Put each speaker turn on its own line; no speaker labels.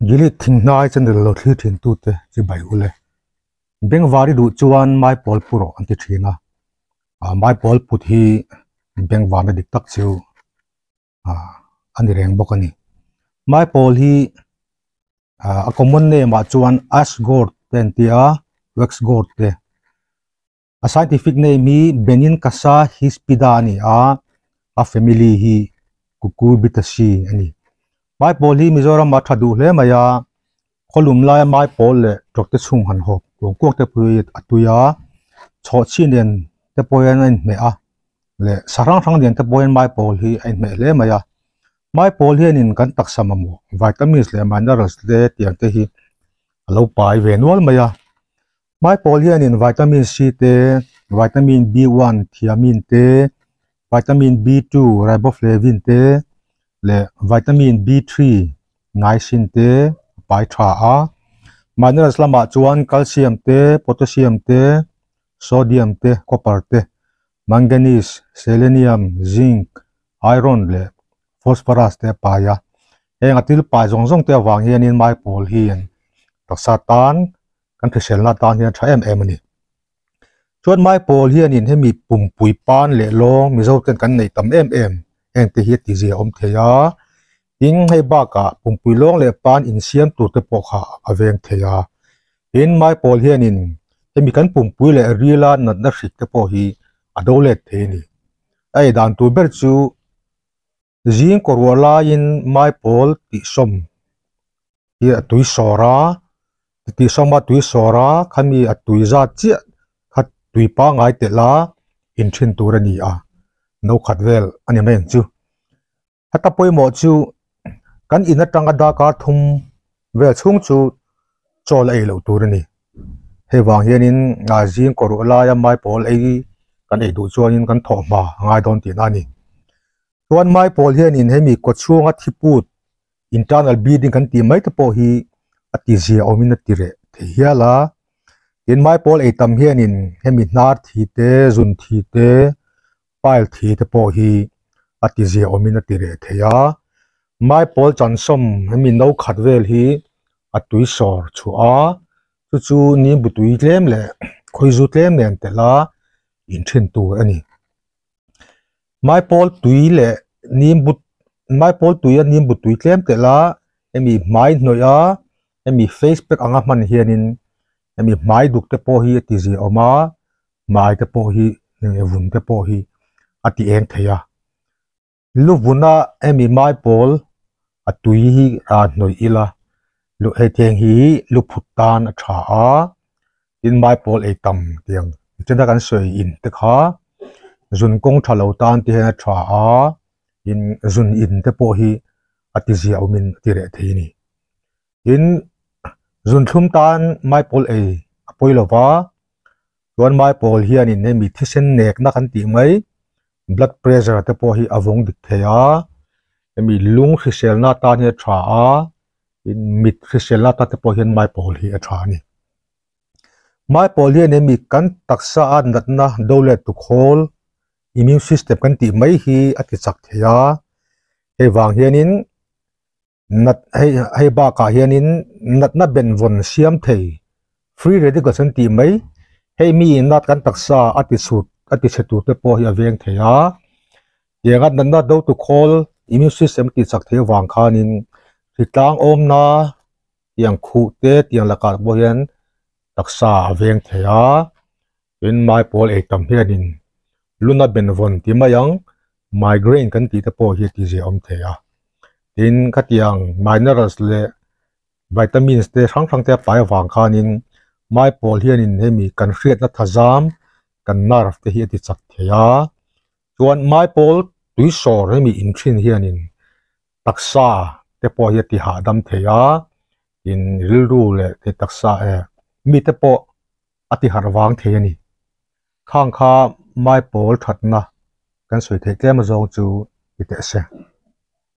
Gilead thinghnai channel lo thlir thin tute chi bai ule. Bengvar i duh chuan maipawl pu rawh an ti thin a, maipawl put hi bengvarna dik tak chu a ni reng bawk a ni. Maipawl hi a common name ah chuan ash gourd te an ti a, wax gourd te. A scientific name hi Benincasa hispida a ni a, a family hi Cucurbitaceae a ni. Maipawl hi Mizoram ah tha duh hle mai a, khawlum laia maipawl leh tawkte chhung han hawp kuang kuak te pawh hi a tui a, chhawhchhi nen te pawh hian a inhmeh a leh sa hrang hrang nen te pawh hian maipawl hi a inhmeh hle mai a. Maipawl hianin kan taksa mamawh vitamins leh minerals te tiang te hi a lo pai ve nual mai a. Maipawl hianin vitamin C te, vitamin B1, thiamine te, vitamin B2, riboflavin te leh vitamin B3, niacin te a pai tha a. Minerals lamah chuan calcium te, potassium te, sodium te, copper te, manganese, selenium, zinc, iron leh phosphorus te a pai a. Heng a thil pai zawng zawng te avang hianin maipawl hian taksa tan kan hriselna atan hian a tha em em a ni. Chuan Maipawl hianin hemi pumpui pan leh lawng Mizo ten kan nei tam em em heng te hi a ti zia awm thei a, tin hei bakah pumpui lawng leh pan insiam tur te pawh kha a veng thei a. Tin Maipawl hianin hemi kan pumpui leh rila natna hrik te pawh hi a do let thei a ni. A ei dan tur ber chu Zing kaw ruah laiin maipawl tihsawm hi a tui sawr a, tihsawm a tui sawr a, khami a tui zat chiah kha tui pangngai telh a inthin tur a ni a, no khat vel a ni mai ang chu. Heta pawimawh chu kan in atanga darkar thum vel chhung chu chaw la ei loh tur a ni. Hei vang hianin zing kaw ruah laia maipawl ei kan ei duh chuanin kan thawh hma a ngai dawn tihna a ni. Chuan maipawl hianin hemi kaw chhunga thiput internal bleeding kan tih mai te pawh hi a ti zia awmin a ti reh thei hial a. Tin maipawl ei tam hianin hemi hnar thi te, zun thi te, pile thi te pawh hi a ti zia awmin a ti reh thei a. Maipawl chansawm hemi no khat vel hi a tui sawr chhuah a, chu chu nimbu tui tlem leh khawizu tlem nen telh a inthin tur a ni. Maipawl tui leh nimbu maipawl tui a nimbu tui tlem telh a hemi hmai hnawih a hemi face pack anga hman hianin hemi hmai duk te pawh hi a ti zia awm a hmai te pawh hi vun te pawh hi a ti eng thei a. Lu vuna hemi maipawl a tui hi a hnawih ila lu hei theng hi lu phut tan a tha a tin maipawl ei tam tiang tichuan kan sawi in te kha zun kawng tha lo tan te hian a tha a tin zun in te pawh hi a ti zia awmin a ti reh thei a ni. Tin zunthlum tan maipawl ei a pawi lo va chuan maipawl hianin hemi thisen nekna kan tih mai blood pressure te pawh hi a vawng dik thei a hemi lung hriselna atan hian a tha a tin mit hriselna atan te pawh hian maipawl hi a tha a ni. Maipawl hian hemi kan taksa a natna do let tu khawl immune system kan tih mai hi a ti chak thei a hei vang hianin Nat hei hei bakah hianin natna benvawn siam thei free radicals an tih mai hei mi nat kan taksa a ti chhut a ti chhe tur te pawh hi a veng thei a tianga natna do tu khawl immune system a tih chak thei avang khanin hritlang awmna tiang khuh te tiang lakah pawh hian taksa a veng thei a. Tin maipawl ei tam hianin luna benvawn ti mai ang, migraine kan tih te pawh hi a ti zia awm thei a. Tin khatiang minerals leh vitamins te hrang hrang te a pai avang khanin maipawl hianin hemi kan hriatna thazam kan nerve te hi a ti chak thei a. Chuan maipawl tuisawr hemi inthin hianin taksa te pawh hi a ti hahdam thei a, tin rilru leh taksa eh mite pawh a ti harh vang thei a ni. Khang kha maipawl thatna kan sawi theih tlem azawng chu ti teh se.